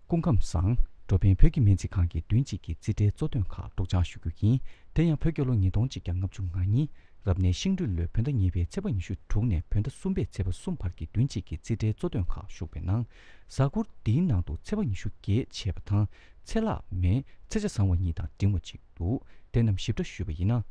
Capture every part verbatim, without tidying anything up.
སྐུ་ཁམས་བཟང་། འགྲོ་ཕན་བོད་ཀྱི་སྨན་རྩིས་ཁང་གི་བདུན་གཅིག་གི་རྩིས་ཁྲའི་གཙོ་དོན་ཁག་སྒྲོག་སྦྱང་ཞུ་རྒྱུ་ཡིན། དེ་ཡང་བོད་རྒྱལ་ལོ་ཉིས་སྟོང་གཅིག་བརྒྱ་ལྔ་བཅུ་ང་གཉིས་རབ་གནས་ཤིང་སྦྲུལ་ལོའི་བོད་ཟླ་གཉིས་པའི་ཚེས་པ་ཉི་ཤུ་དྲུག་ནས་བོད་ཟླ་གསུམ་པའི་ཚེས་པ་གསུམ་བར་གྱི་བདུན་གཅིག་གི་རྩིས་ཁྲའི་གཙོ་དོན་ཁག་ཞུགས་པའི་ནང་། གཟའ་འཁོར་འདིའི་ནང་དུ་ཚེས་པ་ཉི་ཤུ་བརྒྱད་ཆད་པ་དང་ཚེས་ལྷག་མེད། ཚེས་ཆ་བཟང་བ་གཉིས་དང་འབྲིང་བ་གཅིག་འདུག་དེ་རྣམས་ཞིབ་ཕྲ་ཞུས་པ་ཡིན་ན།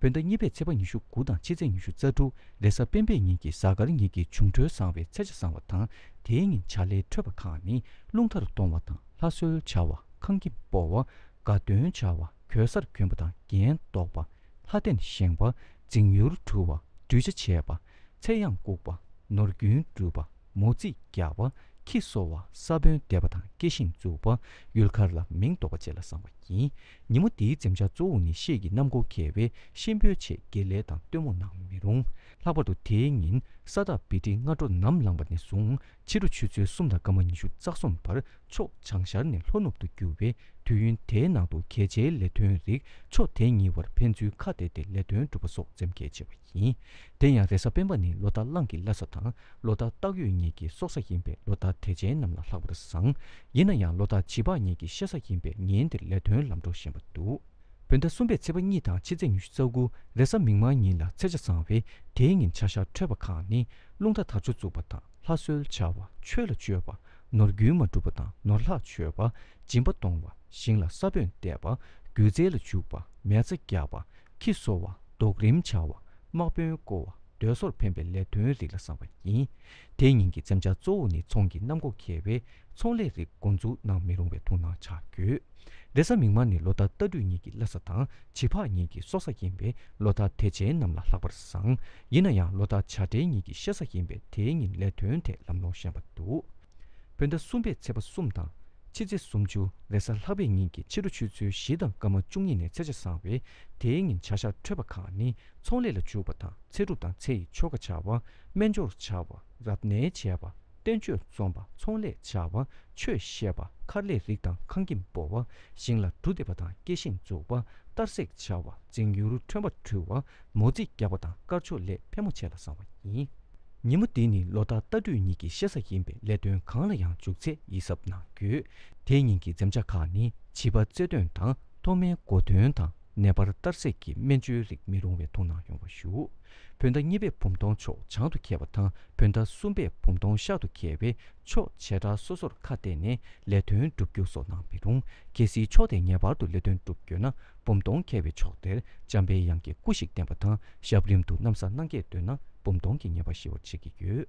བོད་ཟླ་གཉིས་པའི་ཚེས་པ་ཉི་ཤུ་དགུ་དང་ཕྱི་ཚེས་ཉི་ཤུ་རྩ་དྲུག་རེས་གཟའ་སྤེན་པའི་ཉིན་གྱི་གཟའ་སྐར་ཉིན་གྱི་འབྱུང་འཕྲོད་བཟང་བའི་ཚེས་ཆ་བཟང་བ་དང་། དེའི་ཉིན་བྱ་ལས་འཕྲོད་པ་ཁག་ནི། རླུང་རྟ་གཏོང་བ་དང་ལྷ་གསོལ་བྱ་བ། ཁང་ཁྱིམ་སྤོ་བ། དགའ་སྟོན་བྱ་བ། གོས་གསར་གྱོན་པ་དང་རྒྱན་འདོགས་པ། ལྷ་རྟེན་བཞེངས་པ། རྫིང་ཡུར་འགྲུལ་བ། གདུལ་བྱ་བྱེད་པ། ཚེ་གཡང་བཀུག་པ། ནོར་རྒྱུན་སྒྲུབ་པ། མོ་རྩིས་རྒྱག་པ། ཁྱི་གསོ་བ། ས་བོན་འདེབས་པ་དང་སྐྱེ་ཤིང་འཛུགས་པ། ཡུལ་གར་ལ་མིང་འདོགས་པ་བཅས་ལ་བསམ་པ་ཡིན། ཉིན་མོ་འདིའི་འཛེམ་བྱ་གཙོ་བོ་ནི་ཤེལ་གྱི་གནམ་སྒོ་ཁེལ་བས་གཤིན་པོའི་ཆེད་དགེ་ལས་དང་སྟོན་མོ་གནང་མི་རུང་། ལྷག་པར་དུ་དེའི་ཉིན་ས་བདག་བི་ཏྲི་སྔ་དྲོ་ནམ་ལངས་པ་ནས་བཟུང་ཕྱི་དྲོ་ཆུ་ཚོད་གསུམ་དང་སྐར་མ་ཉི་ཤུ་རྩ་གསུམ་བར་ཕྱོགས་བྱང་ཤར་ནས་ལྷོ་ནུབ་ཏུ་རྒྱུ་བས། དུས་ཡུན་དེའི་ནང་དུ་གལ་ཆེའི་ལས་དོན་རིགས་ཕྱོགས་དེ་གཉིས་བར་ཕན་ཚུན་ཁ་གཏད་དེ་ལས་དོན་སྒྲུབ་པ་སོགས་འཛེམ་གལ་ཆེ་བ་ཡིན། དེ་ཡང་རེས་གཟའ་སྤེན་པ་ནི་ལོ་ཟླ་གླང་གི་ལྷ་ས་དང་ལོ་ཟླ་སྟག་ཡོས་གཉིས་ཀྱི་སྲོག་ས་ཡིན་པས་ལོ་ཟླ་དེ་ཆའི་རྣམས་ལ་ལྷག་པར་བཟང་། ཡིན་ན་ཡང་ལོ་ཟླ་བྱི་ཕག་གཉིས་ཀྱི་གཤེད་ས་ཡིན་པས་ཉིན་དེར་ལས་དོན་ལམ་འགྲོ་ཞན་པ་འདུག་བོད་ཟླ་གསུམ་པའི་ཚེས་པ་གཉིས་དང་ཕྱི་ཚེས་ཉི་ཤུ་རྩ་དགུ་རེས་གཟའ་མིག་དམར་ཉིན་ལ་ཚེས་ཆ་བཟང་བས་དེའི་ཉིན་བྱ་ཤ་འཕྲོད་པ་ཁག་ནི། རླུང་རྟ་དར་ལྕོག་བཙུགས་པ་དང་ལྷ་གསོལ་བྱ་བ། ཆོས་ལ་སྤྱོད་པ། ནོར་རྒྱུན་མ་སྒྲུབ་པ་དང་ནོར་ལྷག་སྤྱོད་པ། སྦྱིན་པ་གཏོང་བ། ཞིང་ལ་ས་བོན་འདེབས་པ། སྒྱུ་རྩལ་ལ་འཇུག་པ། མེ་བཙའ་རྒྱག་པ། ཁྱི་གསོ་བ། རྡོག་རིམ་བྱ་བ། དམག་དཔོན་བསྐོ་བ། སྡོད་སོར་འཕེན་པའི་ལས་དོན་རིགས་ལ་བསམ་པ་ཡིན། དེའི་ཉིན་གྱི་འཛེམ་བྱ་གཙོ་བོ་ནི་ཚོང་གི་གནམ་སྒོ་ཁེལ་བས་ཚོང་ལས་རིགས་འགོ་འཛུགས་གནང་མི་རུང་བའི་ཐུགས་སྣང་བྱ་དགོས། རེས་གཟའ་མིག་དམར་ནི་ལོ་ཟླ་རྟ་སྦྲུལ་གཉིས་ཀྱི་ལྷ་ས་དང་བྱི་ཕག་གཉིས་ཀྱི་སྲོག་ས་ཡིན་པས་ལོ་ཟླ་དེ་ཆའི་རྣམས་ལ་ལྷག་པར་བཟང་། ཡིན་ན་ཡང་ལོ་ཟླ་བྱ་སྤྲེལ་གཉིས་ཀྱི་གཤེད་ས་ཡིན་པས་དེའི་ཉིན་ལས་དོན་ཐད་ལམ་ལྷོང་ཞན་པ་འདུག་བོད་ཟླ་གསུམ་པའི་ཚེས་པ་གསུམ་དང་། ཕྱི་ཚེས་སུམ་ཅུ་རེས་གཟའ་ལྷག་པའི་ཉིན་གྱི་ཕྱི་དྲོ་ཆུ་ཚོད་བཞི་དང་སྐར་མ་བཅུ་གཉིས་ནས་ཚེས་ཆ་བཟང་བས་དེའི་ཉིན་བྱ་ཤ་འཕྲོད་པ་ཁག་ནི་ཚོང་ལས་ལ་འཇུག་པ་དང་ཚེ་སྒྲུབ་དང་ཚེ་ཡི་ཆོ་ག་བྱ་བ། སྨན་སྦྱོར་བྱ་བ། རབ་གནས་བྱས་པ། བསྟན་བཅོས་རྩོམ་པ། ཚོང་ལས་བྱ་བ། ཆོས་བཤད་པ། མཁར་ལས་རིགས་དང་ཁང་ཁྱིམ་སྤོ་བ། ཞིང་ལ་འབྲུ་འདེབས་པ་དང་སྐྱེ་ཤིང་འཛུགས་པ། གཏར་སྲེག་བྱ་བ། རྫིང་ཡུར་ཁྲོན་པ་འགྲུལ་བ། མོ་རྩིས་རྒྱག་པ་དང་དཀར་ཕྱོགས་ལས་ཕལ་མོ་ཆེ་ལ་བཟང་བ་ཡིན། ཉིན་མོ་འདི་ནི་ལོ་ཟླ་རྟ་སྦྲུལ་གཉིས་ཀྱི་གཤེད་གཟའ་ཡིན་པས་ལས་དོན་གང་ལ་ཡང་འཇུག་ཚེ་ཡིད་གཟབ་གནང་དགོས། དེའི་ཉིན་གྱི་འཛེམ་བྱ་ཁག་ནི་བྱིས་པ་རྩེད་འདོན་དང་ཐོག་མའི་གོ་སྟོན་དང་ནད་པར་གཏར་སྲེག་གི་སྨན་བཅོས་རིགས་མི་རུང་བའི་ཐུགས་སྣང་ཡོང་བ་ཞུ། བོད་ཟླ་གཉིས་པའི་བུམ་སྟོང་ཕྱོགས་བྱང་དུ་འཁེལ་བ་དང་བོད་ཟླ་གསུམ་པའི་བུམ་སྟོང་ཤར་དུ་འཁེལ་བས་ཕྱོགས་བྱེ་བྲག་སོ་སོར་ཁ་གཏད་ནས་ལས་དོན་བསྒྲུབ་རྒྱུ་སོགས་གནང་མི་རུང་། གལ་སྲིད་ཕྱོགས་དེ་ངེས་པར་དུ་ལས་དོན་བསྒྲུབ་དགོས་ན་བུམ་སྟོང་འཁེལ་བའི་ཕྱོགས་དེར་འཇམ་པའི་དབྱངས་ཀྱི་སྐུ་ཞིག་བསྟན་པ་དང་ཞབས་རིམ་དུ་གནམ་ས་སྣང་གས་འདོན་ན་བུམ་སྟོང་གི་ཉེས་པ་ཞི་བར་བྱེད་ཀྱི་ཡོད།